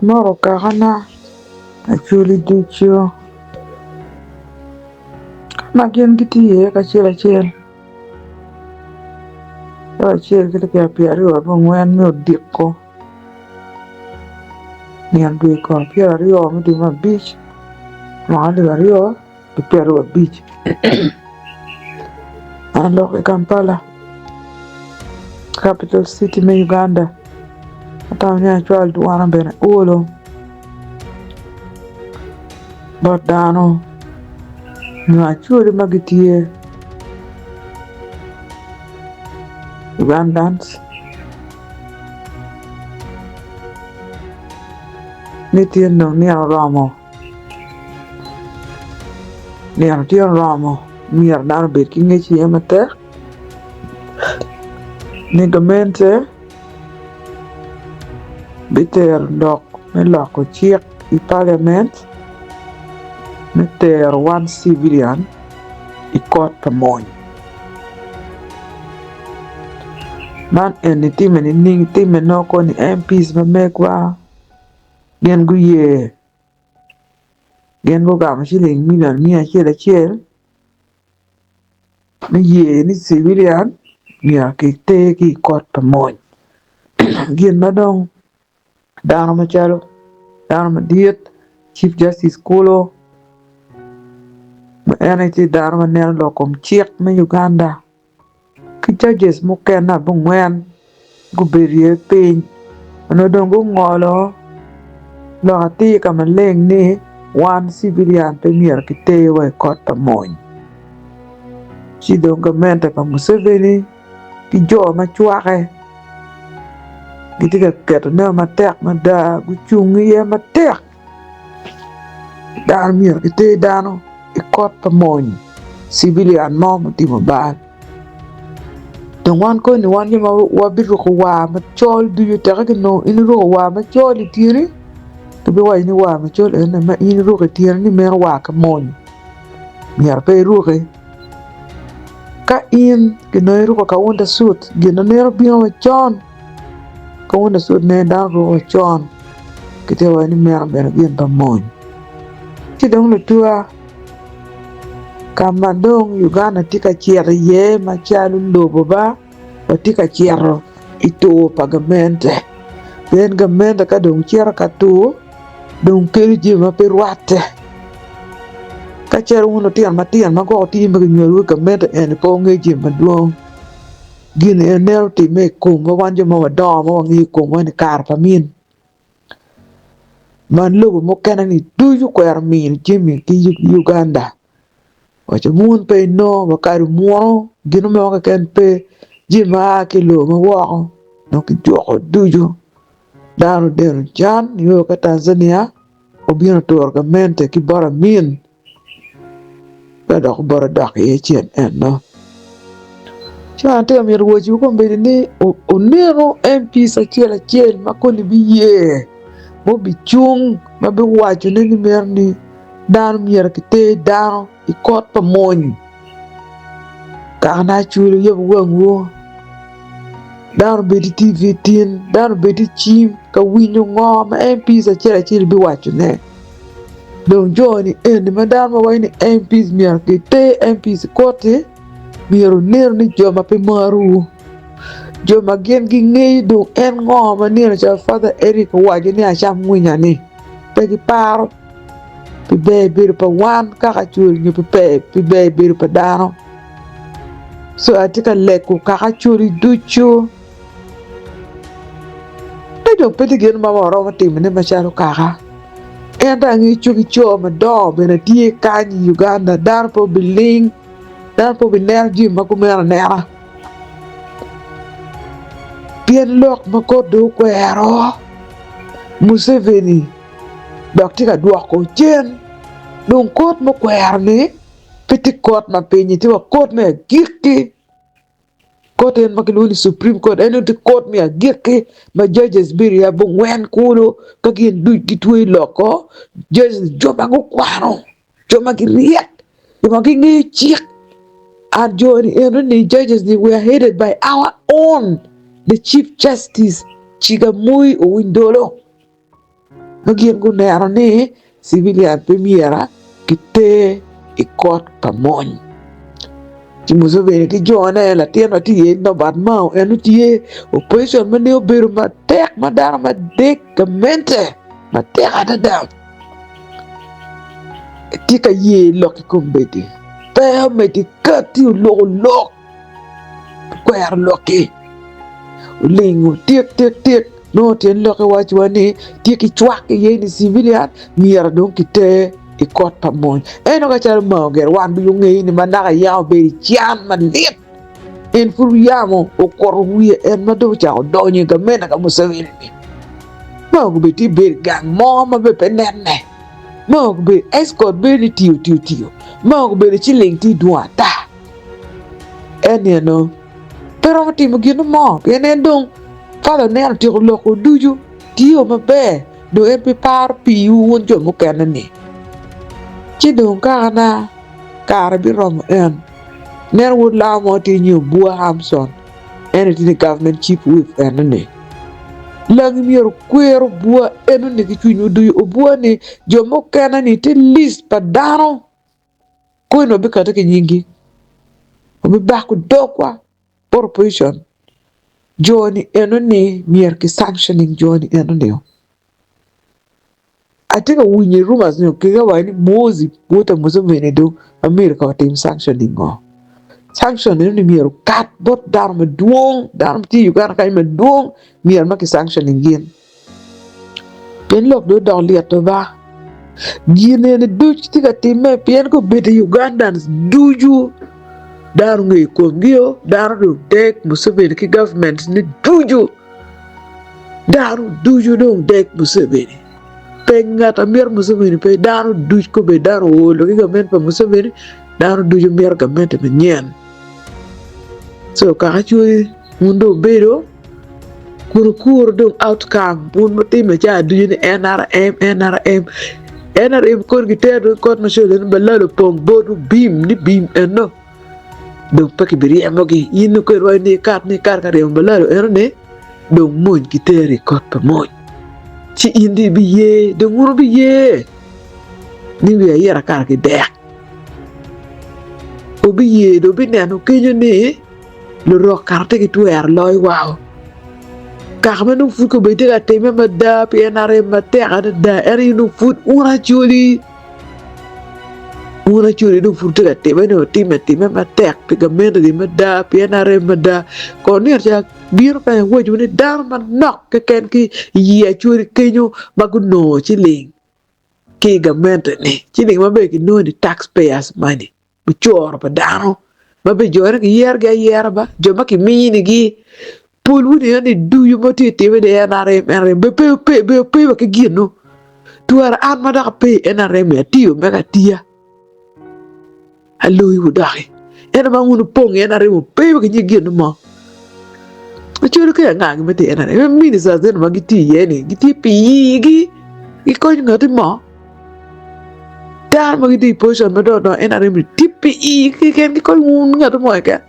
Moko kakana Acholi ducu ma gin gitye iye kacel acel cawa acel ki dakika pyeraryo abongwen me odiko nino dwe kom pyeraryo me dwe me abic mwaka alip aryo ki 25. Man lok i Kampala, capital city me Uganda. Atamo ni acwal dwana bene olo bot dano nyo acholi ma gitye Ugandans ni tye dong nino oromo. Nino tye oromo myero dano obed ki ngec iye matek ni gamente bitero lok me loko cik i paliament me tero wan civilian i kot pa mony man eni time nining time nongo koni MPs ma megwa Gin guye, gin gugamo ciling milion miya acel acel me ye ni civilian myero kiter ki i kot pa mony. Gin ma dong dano macalo dano madit Chief Justice Kulu ma en aye tye dano ma neno lok kom cik me Uganda. ki judges mukene abongwen gubedo iye piny onongo dong gungolo lok atir ka maleng ni wan civilian pe myero kiter wa i kot pa mony ci dong gamente pa Museveni ki jo ma cwake gitye ka ketone matek mada gucung iye matek. Dano myero giter dano i kot pa mony civilian mo mutimo bal dong wan koni wan jo ma wabiruko war macol ducu teke kinongo in iruko war macol i tyeni gibiwaco ni war macol eni ma in iruko i tyeni ni meno war ki mony myero pe iruki ka in kinongo iruko kaunda suit gin ma meno bino macon. Kawuono cut ne dano ruko con kitye waco ni meno obedo gin pa mony ci dong lutua ka ma dong Uganda tye ka cito iye macalo lobo ba watye ka cito i tur pa gamente pien gamente ka dong cito ka tur dong kelo jami ma pe rwatte ka calo wun lutino matino ma gwok wutye ma kinywalowu i gamente eni pe wungeyo jami madwong. Gin eni nen otimme i komwa wan jo ma wadongo ma wangeyo komwa ni kare pa min ma lobo mukene-ni ducu okwero miyo jami ki Uganda owaco wun pe inongo wa kadi munu gin mo keken pe jami ma a ki i lobo ma woko dong kijuko ducu dano odeno can nio ka Tanzania obino oturo gamente ki bot amin. Ka dok bot odok iye cen eno. Ci an atye ka mito wacciwu kombeddi ni oneno MPs acel acel ma koni biye ma obicung ma biwacone ni mito ni dano myero kiter dano i kot pa mony kakana acwalo yabo wangwu dano obed i TV tin dano obed i cim ka winyo ngo ma MPs acel acel biwacone. Dong jo-ni eni ma dano ma waco ni MPs myero giter MPs i kot-ti myero wunen ni jo ma pe marowu, jo ma gin gingeyo dong en ngo ma nino ca Father Eric owaco ni acam ngwinya-ni pe giparo pi ber bedo pa wan kaka acoli nyo pi ber bedo pa dano. Co atye ka lego kaka acoli ducu. Pe dong pe tye gin ma waromo timone macalo kaka. Ento angeco ki co madongo bene tye kany i Uganda, dano pe obiling, dano pe obineno jami ma kumeno anena. Pien lok ma kot dong okwero, Museveni dok tye ka dwoko cen. Dong kot mukwero-ni pe tye kot ma pinyi, tye wa kot me agikki. Kot en ma kilwongo ni Supreme Court en aye tye kot me agikki ma judges bedo iye abongwen kulu ka gin duc gitweyo loko judges jo ma gukwano jo ma giryek jo ma gingeyo cik and jo ni eno ni judges ni were headed by our own the chief justice Cigamoi Owiny Dolo. Ma gin guneno ni civilian pe myera kiter i kot pa mony. Ci Museveni ki jone latin ma tye iye Norbert Mao eno tye opposition ma ne obedo matek ma dano madek gamente matek adada tye ka ye lok i kom bedi pe omedde kati oloko lok okwero lokki olingo tik tik tik nongo tyen lokke waco wa ni tye ki cwak iye ni civilian myero dong kiter i kot pa mony. Ento ka calo Mao gire wan ducu ongeyo ni ma naka yam obedo i can malit en pud yamo okuto wiye en ma dong ocako donyo i gamente ka Museveni-ni. Mao gubedo tye bedo i gang mo ma bene pe nenne. Mao gubedo escort bedo ni tiyo tiyo tiyo. Mao gubedo ciling tye dwong ata. En eno pe romo timo gin mo pien en dong Father neno otyeko loko ducu tiyo maber dong en pe paro piwu wun jo mukene ni. Ci dong kakana kare biromo en neno wod lawo mo tye nyinge Obua Hamson en aye tye ni government chief whip eno ni. Langi myero okwer Obua eno ni ki cwinywu ducu Obua ni jo mukene ni tye list pa dano Koni wabikate ki nyingi, wabibako dogwa bot opposition, jo-ni eno-ni myero ki sanctioning jo-ni eno-ni. Atye ka winyo rumors nyo kika waco ni Moses wod pa Museveni dong America otim sanctioning ngo. Sanction eno-ni myero okat bot dano madwong, dano ma tye i Uganda kany madwong myero ma ki sanctioning gin. Pien lok dong odoko lyeto ba. Gin eni duc tye ka timme pien gubedo i Ugandans ducu dano ongeyo komgio dano dong dek Museveni ki gavment ni ducu dano ducu dong dek Museveni pe ngat a mito Museveni pe dano duc kobedo dano oolo ki gavment pa Museveni dano ducu mito gamente manyen co kaka cwiny wun dong wubedo. Kun wukuru dong outcome wun wutime cawa ducu ni NRM NRM NRM koni gitero dong i kot macol eno balalo opong botwu bim ni bim eno dong pe kibiryemogi in dong ka irwayo ni ikat ni ikat ka ryemo balalo eno ni dong mony giteri i kot pa mony ci in dong ibiye dong wun wubiye ni wi ayita kara ki dek wubiye dong wubineno kenyo ni Lurok kara tye ki twero loyo wao. Kaka ma nongo pud kobedo tye ka timme mada pi NRM matek adada en aye nongo pud un Acholi un Acholi nongo pud tye ka timme ni otimme time matek pi gamente ni mada pi NRM mada kono nino ca bino kany awaco ni dano manok keken ki i Acholi kenyo ma gunongo ciling ki i gamente ni ciling ma bene kinongo ni tax payers money. Mucoro pa dano ma bene jone kiyerogi ayera ba, jo ma kiminigi pol wuneno ni ducu ma tye time ni NRM NRM be pe pe be pe wa ki ginu twero an ma dok ape i NRM ni atiyo mega atiya aloyi wu doki ento ma wun wupong i NRM wupe wa ki nyig ginu mo Acholi ki anga gi ma tye i NRM ministers eno ma gitye iye ni gitye pi yigi gikonyo ngati mo. Dano ma gitye i pocon madongo dongo NRM ni tye pi igi keken gikonyo wun ngat mo keken.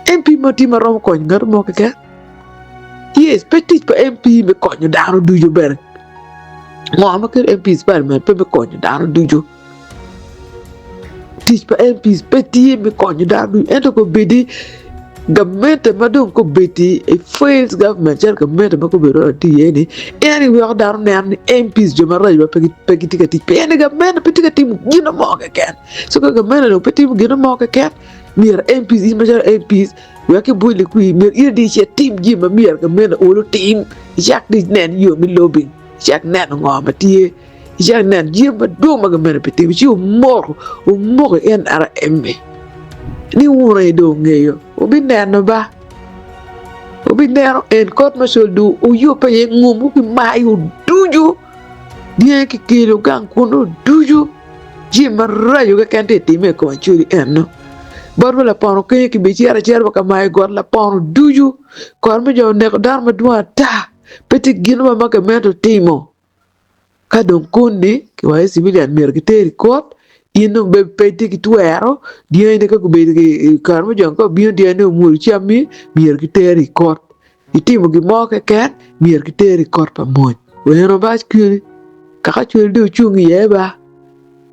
MP mo tye ma romo konyo ngat mo keken. Yes, pe tic pa MP me konyo dano ducu bene. Ngo ma kelo MPs parliament pe me konyo dano ducu. Tic pa MPs pe tye me konyo dano ducu ento kobedi gamente ma dong kobedi a failed government calo gamente ma kobedo ot tye iye ni en aye weko dano neno ni MPs jo maraco ma pe gitye ka tic pien ni gamente pe tye ka timo gin mo keken so ka gamente dong pe timo gin mo keken myero MPs in macalo MPs wek kiboli kwir myero in dong icit itim jami ma myero gamente olo otim icak dong inen yo me lobbying icak neno ngo ma tye. Icako neno jami madwong ma gimito pi timo ci omoko omoko i NRM-mi ni wun aye dong wungeyo wubineno ba wubineno en kot ma col dong wuyubbe iye ngumwu ki mayo ducu dyangi kikelo gang kunu ducu jami maraco keken tye ka timme i kom Acholi eno bot wa lapono kenyo kibicito acita wa ka mayo got lapono ducu kore me jo oneko dano madwong ata pe tye gin mo ma gamente otimo. Ka dong koni kiwaco ni civilian myero kiter i kot, in dong bene pe itye ki twero, dyangine ka gubedo i kare me jong ka obino dyangine omwodo cammi myero kiter i kot. Itimo gin mo keken myero kiter i kot pa mony. Weno bac kwene. Kaka cwel dong ocung iye ba,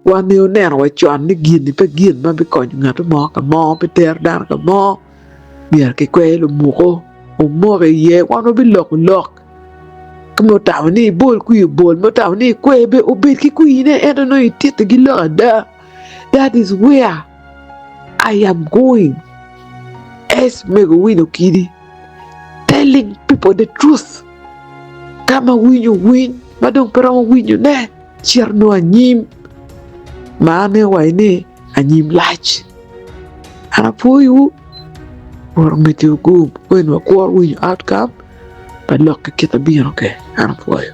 wan aye oneno wa con ni gin-ni pe gin ma bikonyo ngat mo ka mo, pe tero dano ka mo, myero kikwer lumuko omok iye, wan wabiloko lok. Ka ma otamo ni ibol kwir obol, ma otamo ni ikwer bene obed ki kwirne ento nongo itittigi lok ada. That is where I am going as mego Winnie Okidi telling people the truth. Ka ma winyo winy ma dong pe romo winyone cito nongo anyim ma aneno wa ni anyim lac. An apwoyowu Rwot omeddi gum wen wakwor winyo outcome pa lok ki kit abino kwede. An apwoyo.